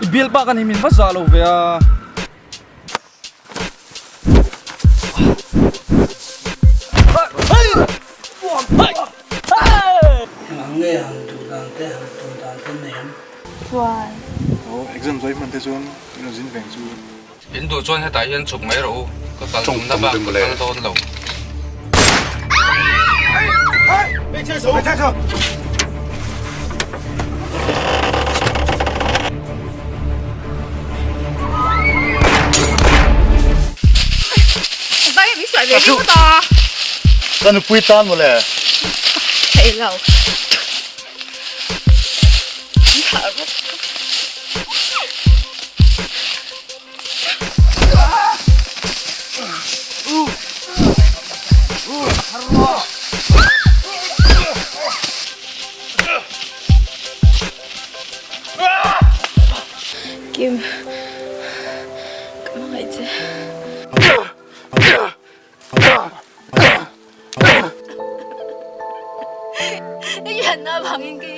Bialpa ka ni min va zah lo ve a. Eng ang nge han duh dan te han tum dan te nei ang? Chuan. Aw, exam zawi hman te chuan in rawn zin veng chu. In duh chuan hetah hian chhuk mai rawh u, ka kal tumna bak ka kal dawn lo. Ka nupui tan mawle. Kim, ka hmangaih che. I rianna vangin ka.